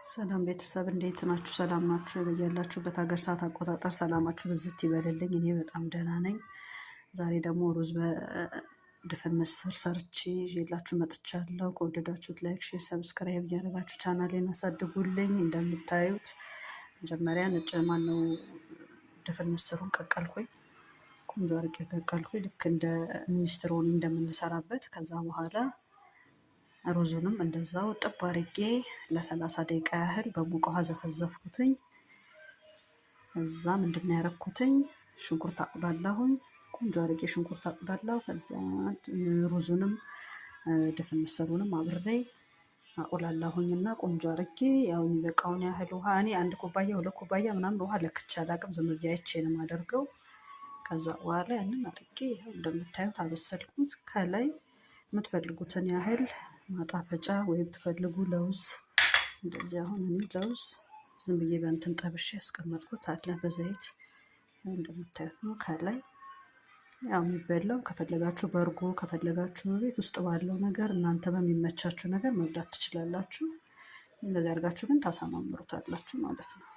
ሰላም ቤተሰብ እንዴት ናችሁ? ሰላም ናችሁ? በያላችሁበት ሀገር ሰዓት አቆጣጠር ሰላማችሁ ብዝት ይበልልኝ። እኔ በጣም ደህና ነኝ። ዛሬ ደግሞ ሩዝ በድፍን ምስር ሰርቼ ይዤላችሁ መጥቻለሁ። ከወደዳችሁት like፣ share፣ subscribe እያደረጋችሁ ቻናሌን አሳድጉልኝ። እንደምታዩት መጀመሪያ ነጭ ማነው ድፍን ምስሩን ቀቀልኩኝ። ቆንጆ አድርጌ ቀቀልኩኝ፣ ልክ እንደ ሚኒስትሮኒ እንደምንሰራበት። ከዛ በኋላ ሩዙንም እንደዛው ጥብ አድርጌ ለ30 ደቂቃ ያህል በሙቅ ውሃ ዘፈዘፍኩትኝ። እዛ ምንድን ነው ያረኩትኝ? ሽንኩርት አቁላላሁኝ። ቆንጆ አድርጌ ሽንኩርት አቁላላሁ። ከዛ ሩዙንም ድፍን ምስሩንም አብሬ አቁላላሁኝ እና ቆንጆ አድርጌ ያው የሚበቃውን ያህል ውሃ፣ እኔ 1 ኩባያ 2 ኩባያ ምናምን ውሃ ለክቼ አላውቅም። ዝም ብዬ አይቼ ነው የማደርገው። ከዛ በኋላ ያንን አድርጌ ይኸው እንደምታዩት አበሰልኩት። ከላይ የምትፈልጉትን ያህል ማጣፈጫ ወይም ትፈልጉ ለውዝ፣ እንደዚህ አሁን እኔ ለውዝ ዝም ብዬ በእንትን ጠብሼ ያስቀመጥኩት አለ በዘይት፣ እንደምታዩት ነው። ከላይ ያው የሚበላው ከፈለጋችሁ በእርጎ፣ ከፈለጋችሁ ቤት ውስጥ ባለው ነገር፣ እናንተ በሚመቻችሁ ነገር መብላት ትችላላችሁ። እንደዚህ አድርጋችሁ ግን ታሳማምሩታላችሁ ማለት ነው።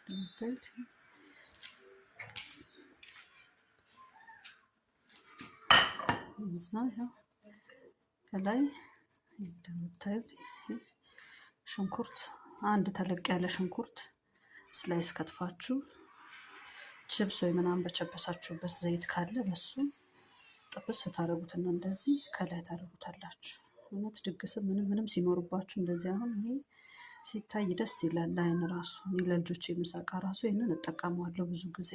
እንደምታዩት እዛ ያው ከላይ እንደምታዩት ሽንኩርት፣ አንድ ተለቅ ያለ ሽንኩርት slice ከትፋችሁ ችብስ ወይ ምናምን በቸበሳችሁበት ዘይት ካለ በሱ ጥብስ ታደርጉትና እንደዚህ ከላይ ታደርጉታላችሁ። እውነት ድግስም ምንም ምንም ሲኖርባችሁ እንደዚህ አሁን ይሄ ሲታይ ደስ ይላል ለአይን ራሱ። እኔ ለልጆች የምሳቃ ራሱ ይህንን እጠቀመዋለሁ ብዙ ጊዜ፣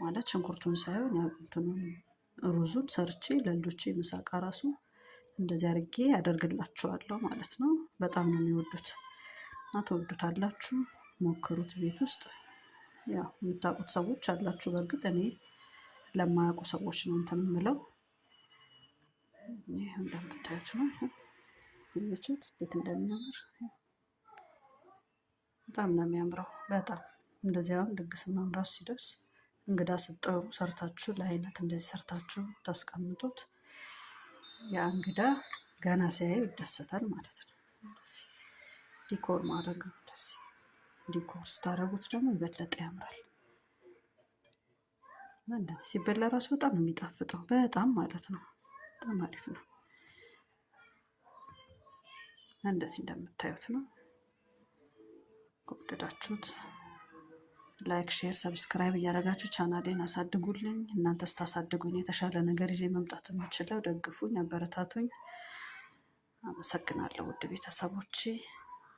ማለት ሽንኩርቱን ሳይሆን ያው እንትኑን ሩዙን ሰርቼ ለልጆቼ ምሳቃ ራሱ እንደዚህ አድርጌ አደርግላችኋለሁ ማለት ነው። በጣም ነው የሚወዱት እና ትወዱታላችሁ። ሞክሩት ቤት ውስጥ። ያው የምታውቁት ሰዎች አላችሁ። በእርግጥ እኔ ለማያውቁ ሰዎች ነው እንትን የምለው። ይህ እንደምታዩት ነው። ይችት እንዴት እንደሚያምር፣ በጣም ነው የሚያምረው። በጣም እንደዚህ አሁን ድግስ ምናምን ራሱ ሲደርስ እንግዳ ስትጠሩ ሰርታችሁ ለአይነት እንደዚህ ሰርታችሁ ታስቀምጡት። ያ እንግዳ ገና ሲያየው ይደሰታል ማለት ነው። እንደዚህ decor ማድረግ ነው። እንደዚህ decor ስታደርጉት ደግሞ የበለጠ ያምራል። እንደዚህ ሲበላ ራሱ በጣም ነው የሚጣፍጠው። በጣም ማለት ነው። በጣም አሪፍ ነው። እንደዚህ እንደምታዩት ነው። ከወደዳችሁት like፣ share፣ subscribe እያደረጋችሁ ቻናሌን አሳድጉልኝ። እናንተ ስታሳድጉኝ የተሻለ ነገር ይዤ መምጣት የምችለው። ደግፉኝ፣ አበረታቱኝ። አመሰግናለሁ ውድ ቤተሰቦቼ።